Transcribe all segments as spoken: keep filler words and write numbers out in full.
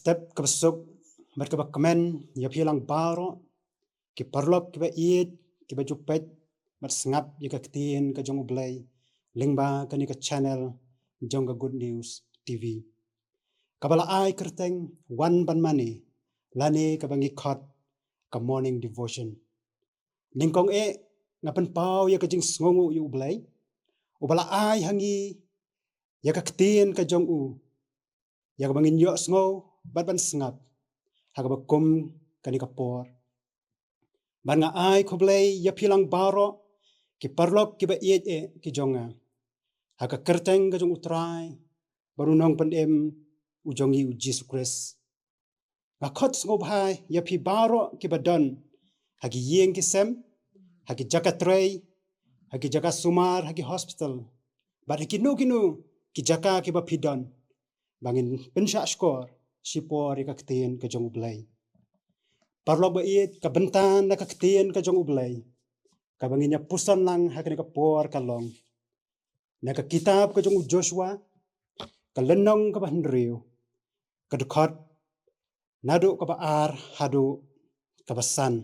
Step kaba suk bad kaba kmen ïa phi lang baroh ki paralok kiba ïeit, kiba ju peit bad sngap ïa ka ktien ka jong U Blei lyngba kane ka channel jong ka Good News T V, kaba la ai kyrteng Wan Ban Mane, lane kaba ngi khot ka Morning Devotion. Nyngkong eh nga pynpaw ïa ka jingsngewnguh ïa U Blei uba la ai ha ngi ïa ka ktien ka jong u, ïa kaba ngin ïohsngew bad ban sngap ha kaba kum kane ka por. Bad nga ai khublei ïa phi lang baroh ki paralok kiba ïeit eh ki jong nga, ha ka kyrteng ka jong U Trai bad U Nongpynim u jong ngi U Jisu Khrist. Nga khot sngewbha ïa phi baroh kiba don ha ki ïing ki sem, ha ki jaka trei, ha ki jaka sumar, ha ki hospital, bad ha kino kino ki jaka kiba phi don, ba ngin pynshah shkor shipor ïa ka ktien ka jong U Blei. Paralok ba ïeit, ka bynta na ka ktien ka jong U Blei kaba ngin ïa puson lang ha kane ka por ka long na ka kitab ka jong U Joshua, ka lynnong kaba hynriew, ka dkhot naduh kaba ar haduh kaba san.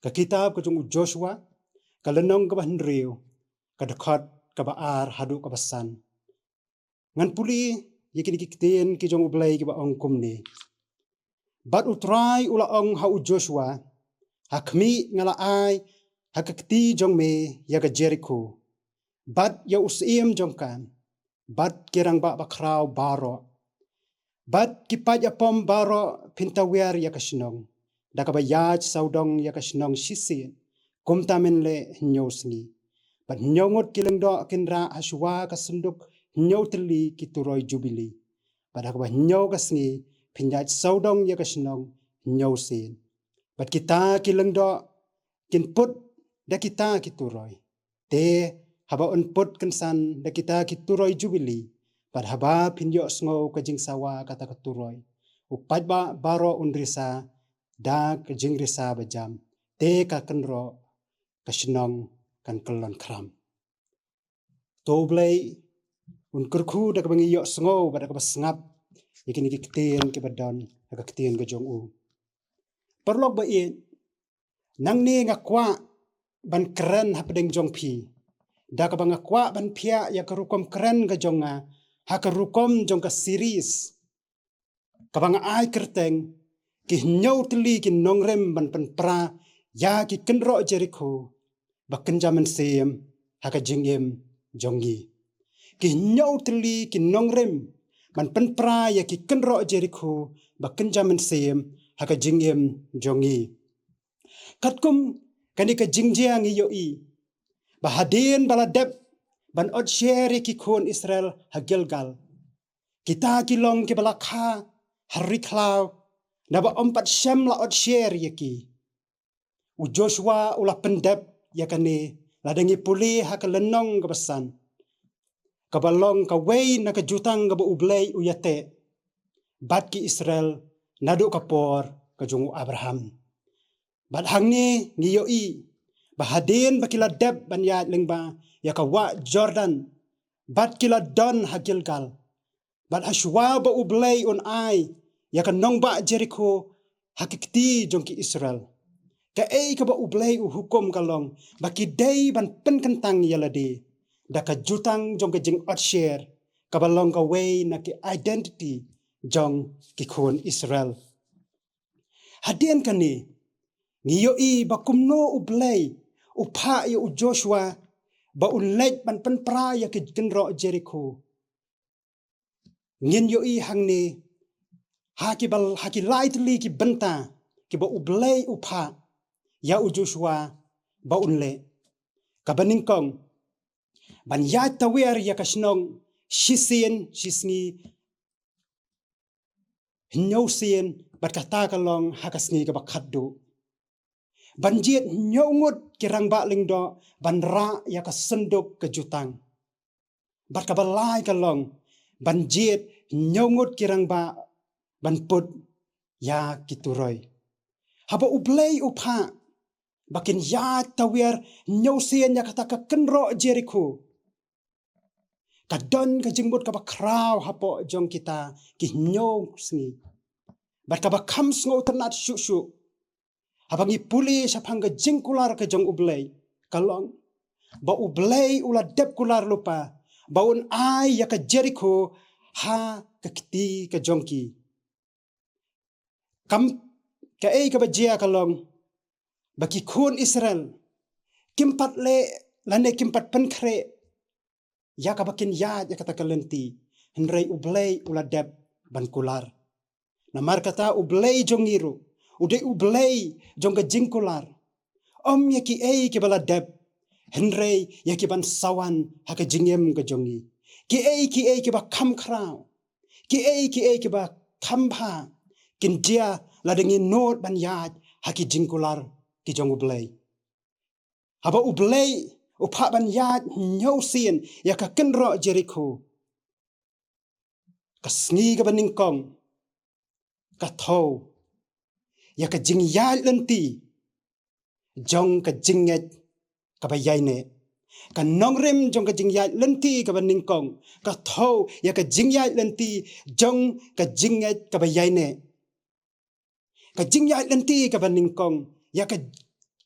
Ka kitab ka jong U Joshua, ka lynnong kaba hynriew, ka dkhot kaba ar haduh kaba san. Ngan pule ïa kine ki ktien ki jong U Blei kiba ong kumne: Bad U Trai u la ong ha u Joshua, ha khmih nga la ai ha ka kti jong me ïa ka Jerikho, bad ïa u syiem jong ka, bad ki rangbah bakhraw baroh, bad ki paid ïapom baroh, phin tawiar ïa ka shnong da kaba ïaid sawdong ïa ka shnong shisien, kumta men leh hynñiew sngi. Bad hynñiew ngut ki lyngdoh kin rah ha shuwa ka synduk hynñiew tylli ki turoi jubili. Bad ha kaba hynñiew ka sngi phin ïaid sawdong ïa ka shnong hynñiew sien. Bad kita ki lyngdoh kin put da kita ki turoi, te haba un put kynsan da kita ki turoi jubili, bad haba phin ïohsngew ka jingsawa kata ka turoi, u paidbah baroh un risa da ka jingrisa bajam, te ka kynroh ka shnong kan kyllon khram. To U Blei un kyrkhu da kaba ngi ïohsngew bad da kaba sngap ïa kine ki ktien kiba don ha ka ktien ka jong u. Paralok ba ïeit, nangne nga kwah ban kren hapdeng jong phi da kaba nga kwah ban phiah ïa ka rukom kren ka jong nga ha ka rukom jong ka series kaba nga ai kyrteng ki hynñiew tylli ki nongrim ban pynpra ïa ki kynroh Jerikho ba kynja mynsiem ha ka jingim jong ngi. Ki hynñiew tylli ki nongrim ban pynpra ïa ki kynroh Jerikho ba kynja mynsiem ha ka jingim jong ngi. Katkum kane ka jingjia ngi ïohi ba hadien ba la dep ban ot sher ïa ki khun Israel ha Gilgal, kita ki long kiba la kha ha ri khlaw, naba ym pat shym la ot sher ïa ki. U Joshua u la pyndep ïa kane, lada ngi pule ha ka lynnong kaba san, kaba long kawei na ka jutang kaba U Blei u ïateh bad ki Israel naduh ka por ka jong u Abraham. Bad hangne ngi ïohi ba hadien ba ki la dep ban ïaid lyngba ïa ka wah Jordan, bad ki la don ha Gilgal, bad ha shuwa ba U Blei un ai ïa ka nongbah Jerikho ha ki kti jong ki Israel, kaei kaba U Blei u hukum ka long ba ki dei ban pynkyntang ïa lade da ka jutang jong ka jingot sher, kaba long kawei na ki identity jong ki khun Israel. Hadien kane ngi ïohi ba kumno U Blei u phah ïa u Joshua ba un leit ban pynpra ïa ki kynroh Jerikho. Ngin ïohi hangne ha ki bal, ha ki lai tylli ki bynta kiba U Blei u phah ïa u Joshua ba un leh. Kaba nyngkong, ban ïaid tawiar ïa ka shnong shisien shisngi hynñiew sien, bad kata ka long ha ka sngi kaba khatduh. Ban jied hynñiew ngut ki rangbah lyngdoh ban rah ïa ka synduk ka jutang. Bad kaba lai ka long ban jied hynñiew ngut ki rangbah ban put ïa ki turoi. Haba U Blei u phah ba kin ïaid tawiar hynñiew sien ïa kata ka kynroh Jerikho, ka don ka jingmut kaba khraw hapoh jong kita ki hynñiew sngi. Bad kaba kham sngewtynnat shuh shuh, haba ngi pule shaphang ka jingkular ka jong U Blei, ka long ba U Blei u la dep kular lypa ba un ai ïa ka Jerikho ha ka kti ka jong ki. Kam, kaei kaba jia ka long ba ki khun Israel kim pat leh lane kim pat pynkhreh ïa kaba kin ïaid ïa kata ka lynti, hynrei U Blei u la dep ban kular. Namar kata U Blei jong ngi ruh u dei U Blei jong ka jingkular. Ym ïa kiei kiba la dep, hynrei ïa ki ban sa wan ha ka jingim ka jong ngi. Kiei kiei kiba kham khraw, kiei kiei kiba kham bha, kin jia lada ngi nud ban ïaid ha ki jingkular ki jong U Blei. Haba U Blei u phah ban ïaid hynñiew sien ïa ka kynroh Jerikho, ka sngi kaba nyngkong ka thew ïa ka jingïaid lynti jong ka jingngeit kaba ïaineh. Ka nongrim jong ka jingïaid lynti kaba nyngkong ka thew ïa ka jingïaid lynti jong ka jingngeit kaba ïaineh. Ka jingïaid lynti kaba nyngkong ïa ka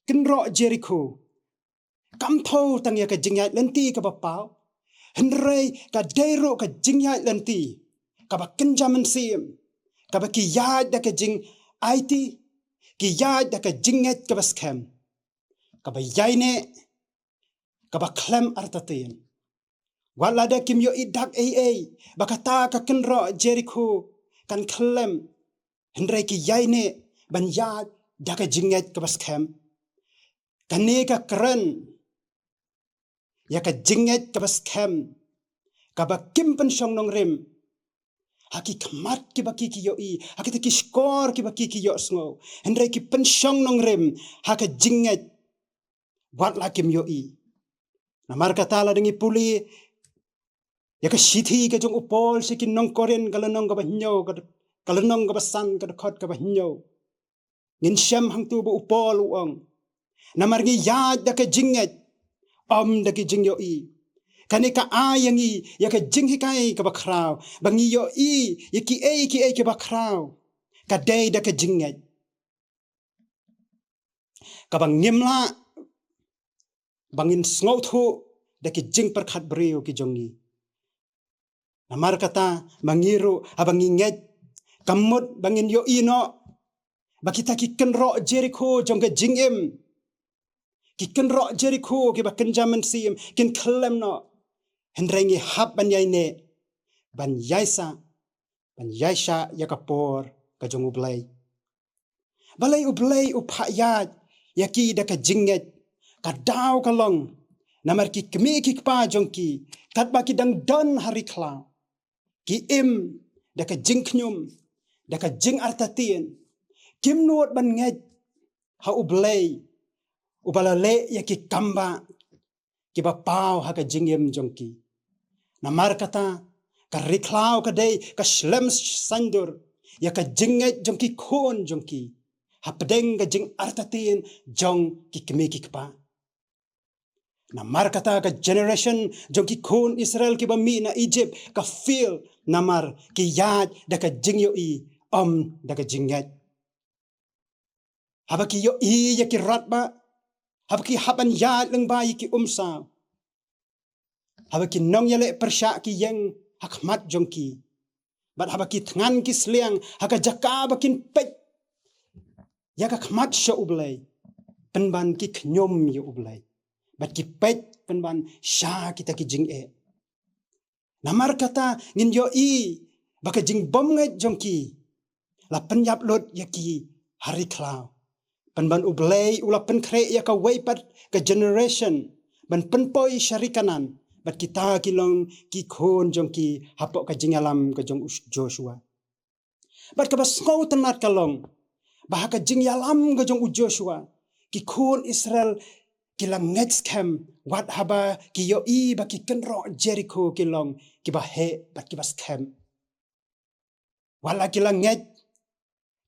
kynroh Jerikho kam thew tang ïa ka jingïaid lynti kaba paw, hynrei ka dei ruh ka jingïaid lynti kaba kynja mynsiem, kaba ki ïaid da ka jingaiti, ki ïaid da ka jingngeit kaba skhem, kaba ïaineh, kaba khlem artatien. Wat lada kim ïohi dak ei ei ba kata ka kynroh Jerikho kan khlem, hynrei ki ïaineh ban ïaid da ka jingngeit kaba skhem. Kane ka kren ïa ka jingngeit kaba skhem, kaba kim pynshong nongrim ha ki khmat kiba ki ki ïohi, ha kita ki shkor kiba ki ki ïohsngew, hynrei ki pynshong nongrim ha ka jingngeit wat la kim ïohi. Namar kata lada ngi pule ïa ka shithi ka jong u Paul sha ki nong Korinth, ka lynnong kaba hynñiew, ka, ka lynnong kaba san, ka dkhot kaba hynñiew, ngin shem hangto ba u Paul u ong, namar ngi ïaid da ka jingngeit, ym da ka jingïohi. Kane ka ai ïa ngi ïa ka jinghikai kaba khraw ba ngi ïohi ïa kiei kiei kiba khraw, ka dei da ka jingngeit, kaba ngim lah ba ngin sngewthuh da ki jingpyrkhat briew ki jong ngi. Namar kata ma ngi ruh haba ngi ngeit, kam mut ba ngin ïohi noh ba kita ki kynroh Jerikho jong ka jingim, ki kynroh Jerikho kiba kynja mynsiem kin khlem noh, hynrei ngi hap ban ïaineh, ban ïaisah, ban ïaishah ïa ka por ka jong U Blei. Balei U Blei u phah ïaid ïa ki da ka jingngeit? Ka daw ka long namar ki kmie ki kpa jong ki, katba ki dang don ha ri khlaw, ki im da ka jingkhñium, da ka jingartatien, kim nud ban ngeit ha U Blei uba la leh ïa ki kambah kiba paw ha ka jingim jong ki. Namar kata ka ri khlaw ka dei ka shlem saiñdur ïa ka jingngeit jong ki khun jong ki hapdeng ka jingartatien jong ki kmie ki kpa. Namar kata ka generation jong ki khun Israel kiba mih na Egypt ka fail namar ki ïaid da ka jingïohi, ym da ka jingngeit. Haba ki ïohi ïa ki radbah, haba ki hap ban ïaid lyngba ïa ki umsaw, haba ki nongïaleh pyrshah ki ïeng ha khmat jong ki, bad haba ki thngan ki sliang ha ka jaka ba kin peit ïa ka khmat sha U Blei, pynban ki khñium ïa U Blei, bad ki peit pynban sha kita ki jingeh. Namar kata ngin ïohi ba ka jingbymngeit jong ki la pynïap lut ïa ki ha ri khlaw, pynban U Blei u la pynkhreh ïa kawei pat ka generation ban pynpoi sha ri Kanaan, bad kita ki long ki khun jong ki hapoh ka jingïalam ka jong u Joshua. Bad kaba sngewtynnat ka long ba ha ka jingïalam ka jong u Joshua, ki khun Israel ki la ngeit skhem wat haba ki ïohi ba ki kynroh Jerikho ki long kiba heh bad kiba skhem. Wat la ki la ngeit,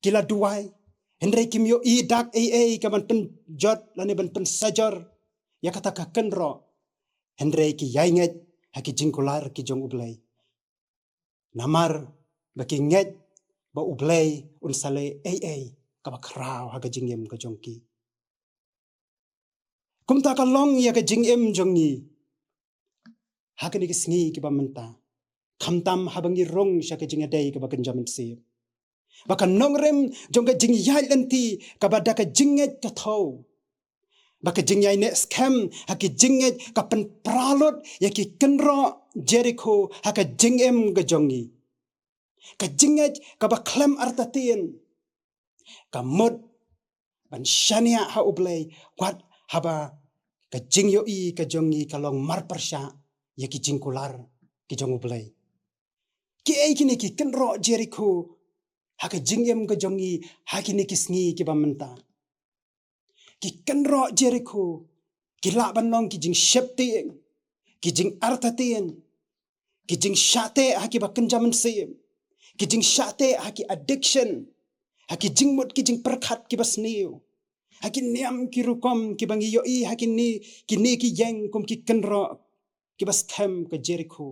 ki la duwai, hynrei kim ïohi dak ei ei ka ban pynjot lane ban pynsajor ïa kata ka kynroh, hynrei ki ïaingeit ha ki jingkular ki jong U Blei. Namar ba ki ngeit ba U Blei un sa leh ei ei kaba khraw ha ka jingim ka jong ki. Kumta ka long ïa ka jingim jong ngi ha kine ki sngi kiba mynta, khamtam haba ngi rung sha ka jingïadei kaba kynja mynsiem, ba ka nongrim jong ka jingïaid lynti kaba da ka jingngeit ka thew, ba ka jingïaineh skhem ha ki jingngeit ka pynpra lut ïa ki kynroh Jerikho ha ka jingim ka jong ngi. Ka jingngeit kaba khlem artatien ka mut ban shaniah ha U Blei, wat haba ka jingïohi ka jong ngi ka long marpyrshah ïa ki jingkular ki jong U Blei. Kiei kine ki kynroh Jerikho ha ka jingim ka jong ngi ha kine ki sngi kiba mynta? Ki kynroh Jerikho ki lah ban long ki jingsheptieng, ki jingartatien, ki jingshah teh ha kiba kynja mynsiem, ki jingshah teh ha ki addiction, ha ki jingmut ki jingpyrkhat kiba sniew, ha ki niam ki rukom kiba ngi ïohi ha kine, kine ki ïeng kum ki kynroh kiba skhem ka Jerikho.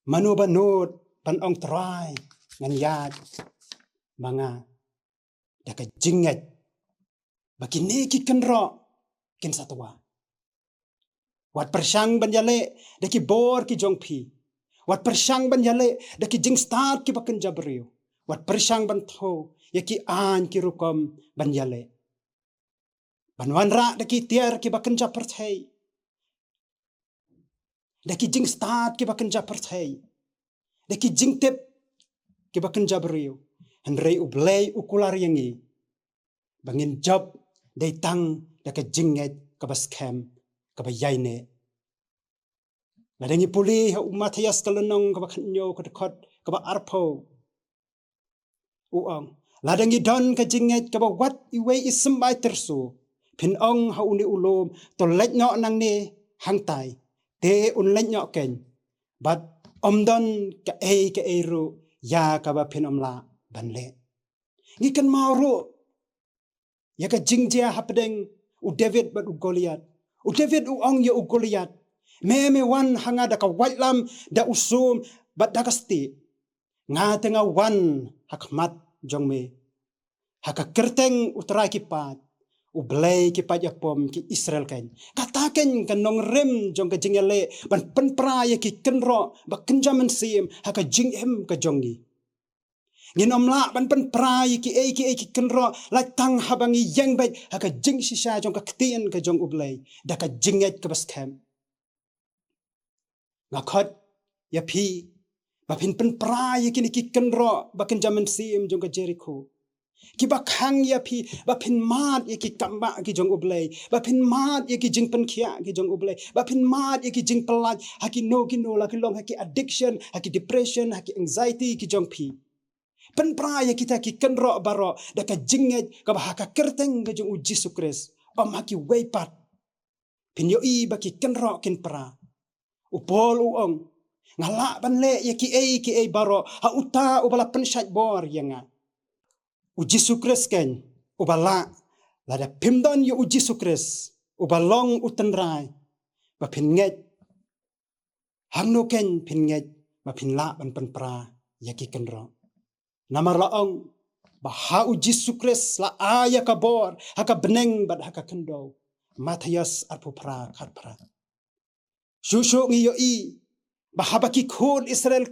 Mano ba nud ban ong, Trai, ngan ïaid ma nga da ka jingngeit ba kine ki kynroh kin sa twa. Wat pyrshang ban ïaleh da ki bor ki jong phi. Wat pyrshang ban ïaleh da ki jingstad kiba kynja briew. Wat pyrshang ban thew ïa ki aiñ ki rukom ban ïaleh, ban wanrah da ki tiar kiba kynja pyrthei, da ki jingstad kiba kynja pyrthei, da ki jingtip kiba kynja briew. Hynrei U Blei u kular ïa ngi ba ngin jop dei tang da ka jingngeit kaba skhem, kaba ïaineh. Lada ngi pule ha u Mathaios ka lynnong kaba khathynñiew, ka dkhot kaba arphew, u ong, lada ngi don ka jingngeit kaba wat iwei i symbai tyrso, phin ong ha une u lum, to leit noh nangne hangtai, te un leit noh keiñ, bad ym don kaei kaei ruh ïa kaba phin ym lah ban leh. Ngi kynmaw ruh ïa ka jingjia hapdeng u David bad u Goliath. U David u ong ïa u Goliath, me, me wan ha nga da ka waitlam, da u sum, bad da ka stieh. Nga te nga wan ha khmat jong me ha ka kyrteng U Trai ki paid, U Blei ki paid ïapom ki Israel keiñ. Kata keiñ ka nongrim jong ka jingïaleh ban pynpra ïa ki kynroh ba kynja mynsiem ha ka jingim ka jong ngi. Ngin ym lah ban pynpra ïa kiei kiei ki kynroh lait tang haba ngi ïeng beit ha ka jingshisha jong ka ktien ka jong U Blei da ka jingngeit kaba skhem. Nga khot ïa phi ba phin pynpra ïa kine ki kynroh ba kynja mynsiem jong ka Jerikho, kiba khang ïa phi ba phin mad ïa ki kambah ki jong U Blei, ba phin mad ïa ki jingpynkhiah ki jong U Blei, ba phin mad ïa ki jingpyllait ha kino kino, la ki long ha ki addiction, ha ki depression, ha ki anxiety ki jong phi. Pynpra ïa kita ki kynroh baroh da ka jingngeit kaba ha ka kyrteng ka jong U Jisu Khrist, ym ha kiwei pat. Phin ïohi ba ki kynroh kin pra. U Paul u ong, nga lah ban leh ïa kiei kiei baroh ha uta uba la pynshait bor ïa nga. U Jisu Khrist keiñ uba lah. Lada phim don ïa U Jisu Khrist uba long U Tynrai, ba phin ngeit, hangno keiñ phin ngeit ba phin lah ban pynpra ïa ki kynroh? Namar la ong ba ha U Jisu Khrist la ai ïa ka bor ha ka bneng bad ha ka khyndew. Mathaios arphew phra, khatphra. Shuh shuh ngi ïohi ba haba ki khun Israel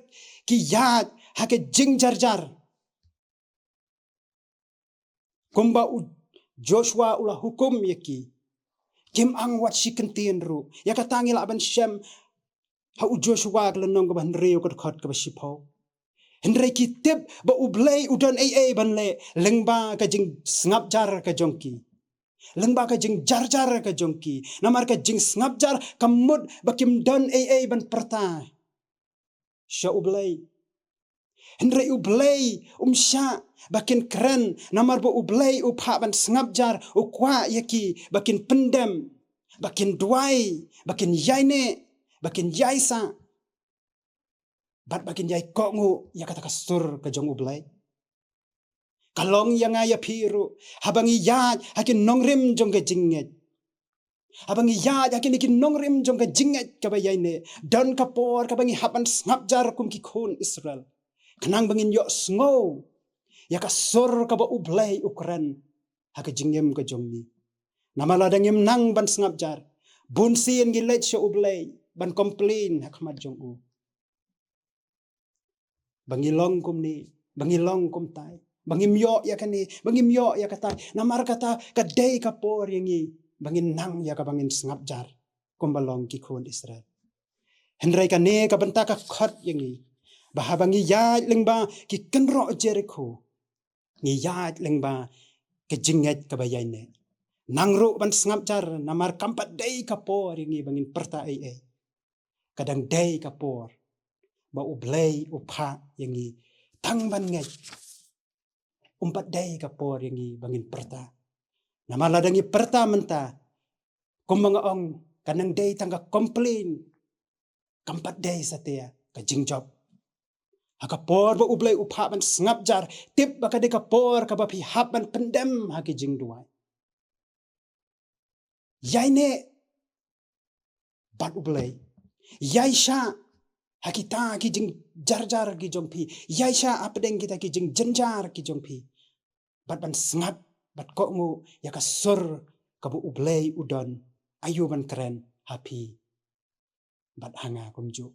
ki ïaid ha ka jingjarjar, kumba u Joshua u la hukum ïa ki, kim ang wat shi kyntien ruh. Ïa kata ngi lah ban shem ha u Joshua ka lynnong kaba hynriew, ka dkhot kaba shiphew. Hynrei ki tip ba U Blei u don ei ei ban leh lyngba ka jingsngap jar ka jong ki, lyngba ka jingjarjar ka jong ki. Namar ka jingsngap jar ka mut ba kim don ei ei ban pyrta sha U Blei. Hynrei U Blei um shah ba kin kren, namar ba U Blei u phah ban sngap jar, u kwah ïa ki ba kin pyndem, ba kin duwai, ba kin ïaineh, ba kin ïaisah, bad ba kin ïai kohnguh ïa kata ka sur ka jong U Blei. Ka long ïa nga ïa phi ruh, haba ngi ïaid ha ki nongrim jong ka jingngeit, haba ngi ïaid ha kine ki nongrim jong ka jingngeit kaba ïaineh, don ka por kaba ngi hap ban sngap jar kum ki khun Israel. Khnang ba ngin ïohsngew ïa ka sur kaba U Blei u kren ha ka jingim ka jong ngi. Namar lada ngim nang ban sngap jar, bun sien ngi leit sha U Blei ban complain ha khmat jong u. Ba ngi long kumne, ba ngi long kumtai, ba ngim ïoh ïa kane, ba ngim ïoh ïa katai. Namar kata ka dei ka por ïa ngi ba ngin nang ïa kaba ngin sngap jar kumba long ki khun Israel. Hynrei kane ka bynta ka khot ïa ngi ba haba ngi ïaid lyngba ki kynroh Jerikho, ngi ïaid lyngba ka jingngeit kaba ïaineh. Nang ruh ban sngap jar, namar kam pat dei ka por ïa ngi ba ngin pyrta ei ei. Ka dang dei ka por ba U Blei u phah ïa ngi tang ban ngeit. Um pat dei ka por ïa ngi ba ngin pyrta. Namar lada ngi pyrta mynta, kumba nga ong, ka nang dei tang ka complain. Kam pat dei satia ka jingjop. Ha ka por ba U Blei u phah ban sngap jar, tip ba ka dei ka por kaba phi hap ban pyndem ha ki jingduwai. Ïaineh bad U Blei. Ïaishah ha kita ki jingjarjar ki jong phi. Ïaishah hapdeng kita ki jingjynjar ki jong phi. Bad ban sngap, bad kohnguh ïa ka sur kaba U Blei u don aïu ban kren ha phi bad ha nga kumjuh.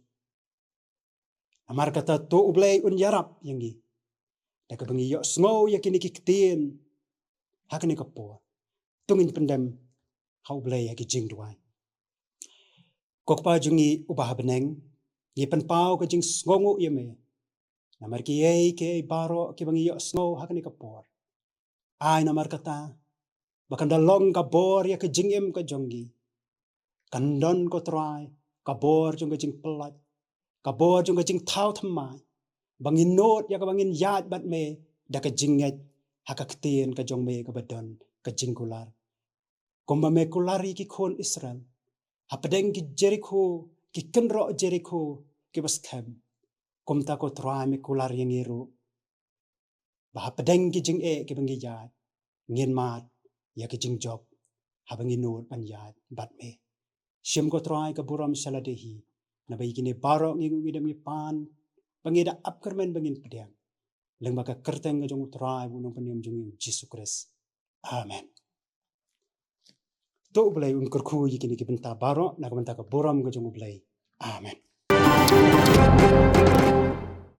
Namar kata to U Blei un ïarap ïa ngi da kaba ngi ïohsngew ïa kine ki ktien ha kane ka por. To ngin pyndem ha U Blei ha ki jingduwai. Ko Kpa jong ngi uba ha bneng, ngi pynpaw ka jingsngewnguh ïa me namar kiei kiei baroh kiba ngi ïohsngew ha kane ka por. Ai namar kata ba kan da long ka bor ïa ka jingim ka jong ngi. Kan don, ko Trai, ka bor jong ka jingpyllait, ka bor jong ka jingthaw thymmai, ba ngin nud ïa kaba ngin ïaid bad me da ka jingngeit ha ka ktien ka jong me kaba don ka jingkular. Kumba me kular ïa ki khun Israel hapdeng ki Jerikho, ki kynroh Jerikho kiba skhem, kumta, ko Trai, me kular ïa ngi ruh ba hapdeng ki jingeh kiba ngi ïaid, ngin mad ïa ki jingjop haba ngi nud ban ïaid bad me. Shim, ko Trai, ka burom sha lade hi, naba ïa kine baroh ngi nguh ngi dem ngi pan ba ngi da ap kyrmen ba ngin pdiang lyngba ka kyrteng ka jong U Trai bad U Nongpynim jong ngi, U Jisu Khrist. Amen. To U Blei un kyrkhu ïa kine ki bynta baroh na ka bynta ka burom ka jong U Blei. Amen.